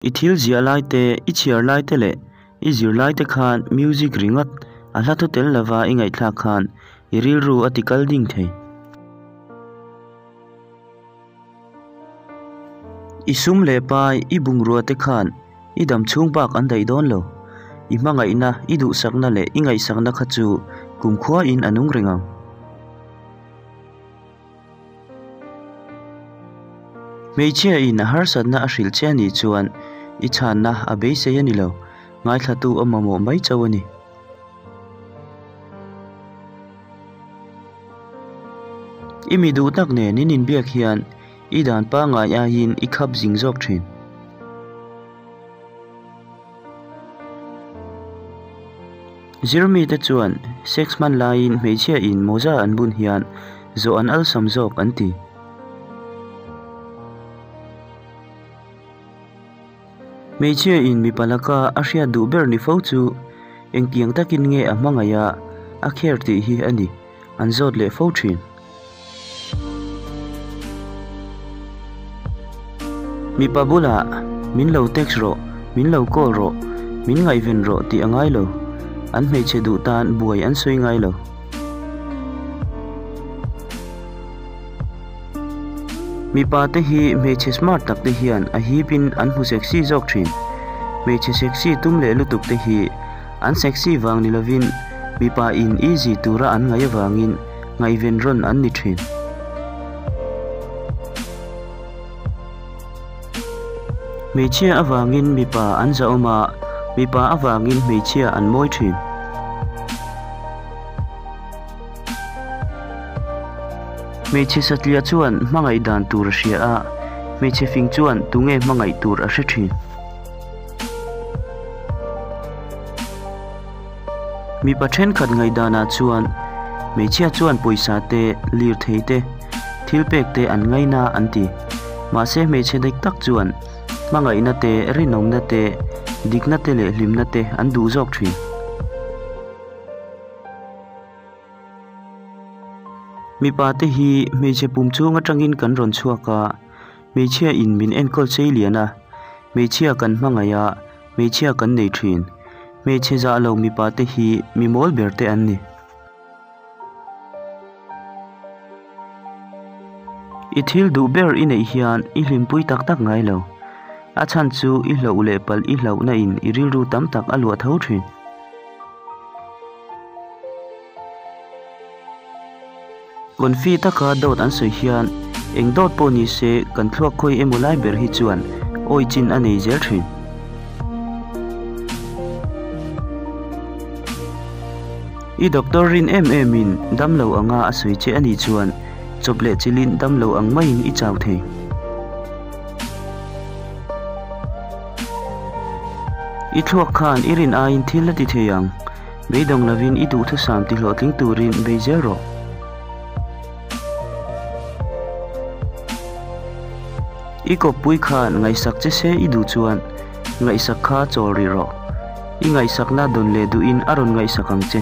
I thil ziah lai te, i chhiar lai te leh i zir lai te khan music ringawt a hla thu tel lova i ngaihthlak khan i rilru a ti kal ding thei. I sum leh pai, i bungrua te khan i dam chhung bak an daih dawn lo. I hmangaihna, i duhsakna leh i ngaihsakna kha chu kumkhuain a nung reng ang. Hmeichhia in a harsatna a hrilh che a nih chuan i chhanna a beisei a ni lo, ngaithlatu a mamawh mai chauh a ni. I mi duh tak nen in inbiak hian i dan pangngai aiin i khap zing zawk thin. Zirmite chuan sex hman laiin hmeichhia in mawza an bun hian zawh an alsam zawk an ti. Hmeichhia in mipa laka a hriat duh ber ni fo chu engtiang takin nge a hmangaih a, a kher tih hi a ni, an zawt leh fo thin. Mipa bulah min lo text rawh, min lo call rawh, min ngaihven rawh tih a ngai lo. An hmeichhe duh tan buai an sawi ngai lo. Mipa te hi hmeichhe smart tak te hian a hip in an hmu sexy zawk thin. Hmeichhe sexy tum leh lutuk te hi an sexy vang ni lovin mipa in easy tura an ngaih avangin ngaihven rawn an ni thin. Hmeichhia avangin mipa an zahawm a, mipa avangin hmeichhia an mawi thin. Hmeichhe satliah chuan hmangaih dan tur a hria a, hmeichhe fing chuan tunge hmangaih tur a hre thin. Mipa thenkhat ngaihdanah chuan hmeichhia chuan pawisa te, lirthei te, thil pek te an ngaina an ti. Mahse hmeichhe dik tak chuan hmangaihna te, rinawmna te, dikna te leh hlimna te an duh zawk thin. Mipa te hi hmeichhe pum chung atangin kan rawn chhuak a, hmeichhia in min enkawl sei lian a, hmeichhia kan hmangaih a, hmeichhia kan nei thin. Hmeichhe zah lo mipa te hi mi mawl ber te an ni. I thil duh ber i neih hian i hlimpui tak tak ngai lo. A chhan chu i hlauh leh palh i hlauhna in i rilru tam tak a luah tho thin. Confi taka dawt an sawi hian eng dawt pawh ni se kan thluak khawi emaw lai ber hi chuan awi chin a nei zel thin. I doctor rin em em in dam lo anga a sawi che a nih chuan chawp leh chilhin dam lo ang maiin i chau thei. I thluak khan i rin aiin thil a ti thei ang. Beidawng lovin i duhthusam ti hlawhtling turin bei zel rawh. I kawppui khan ngaihsak che se i duh chuan ngaihsak kha chawl rih rawh. I ngaihsakna dawn leh duhin a rawn ngaihsak ang che.